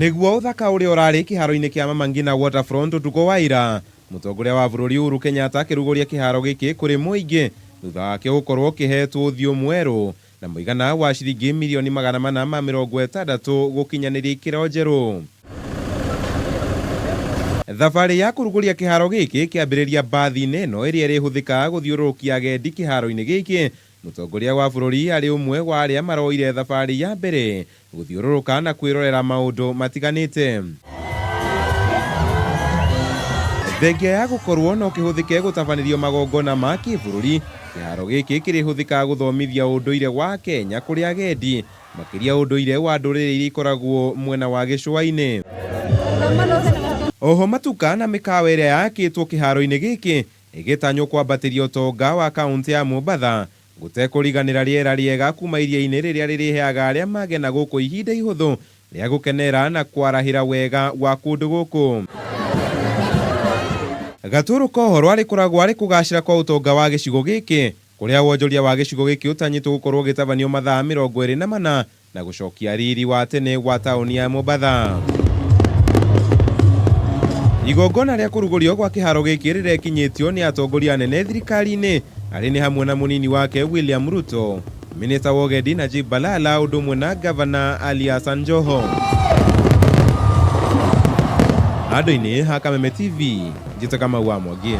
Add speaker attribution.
Speaker 1: Nĩguo ũthaka ũrĩa ũrarĩ kĩharo-inĩ kĩa Mama Ngina Waterfront ũtukũ wa ira, Mũtongoria wa bũrũri Uhuru Kenyatta akĩrugũria kĩharo gĩkĩ kũrĩ mũingĩ thutha wakĩo gũkorwo kĩhetwo ũthiũ mwerũ na mũigana wa ciringi mirioni 460 gũkinyanĩria ikĩro njerũ. Thabarĩ ya kũrugũria kĩharo gĩkĩ ĩkĩambĩrĩria mbathi-inĩ ĩno ĩrĩa ĩrĩhũthĩkaga gũthiũrũrũkia agendi kĩharo-inĩ gĩkĩ. Mũtongoria wa bũrũri arĩ ũmwe wa arĩa maroire thabarĩ ya mbere gũthiũrũrũka na kwĩrorera maũndũ matiganĩte. Thengia ya gũkorwo no kĩhũthĩke gũtabanĩrio magongona ma kĩbũrũri, kĩharo gĩkĩ kĩrĩhũthĩkaga gũthomithia ũndũire wa Kenya kũrĩ agendi, makĩria ũndũire wa ndũrĩrĩ iria ikoragwo mwena wa gĩcũa-inĩ. Oho matuka na mĩkawa ĩrĩa yakĩtwo kĩharo-inĩ gĩkĩ ĩgĩtanywo kwambatĩria ũtonga wa kaũntĩ ya Mombatha gũtekũriganĩra rĩera rĩega kuma iria-inĩ rĩrĩa rĩrĩheaga arĩa magena gũkũ ihinda ihũthũ rĩa gũkenera na kwarahĩra wega wa kũndũ gũkũ. Gatũrũ ka ũhoro arĩkoragwo arĩ kũgacĩra kwa ũtonga wa gĩcigo gĩkĩ, kũrĩa wonjoria wa gĩcigo gĩkĩ ũtanyĩtwo gũkorwo ũgĩtabanio mathaa 24 na gũcokia riri wa tene wa taũni ya Mombatha. Igongona rĩa kũrugũrio gwa kĩharo gĩkĩ rĩrekinyĩtio nĩ atongoria anene thirikari-inĩ arĩ nĩ hamwe na mũnini wake William Ruto, Minista wa ũgendi Najib Balala ũndũ ũmwe na Gavana Ali Hassan Joho. Handũ-inĩ ha Kameme TV, njĩta Kamau wa Mwangi.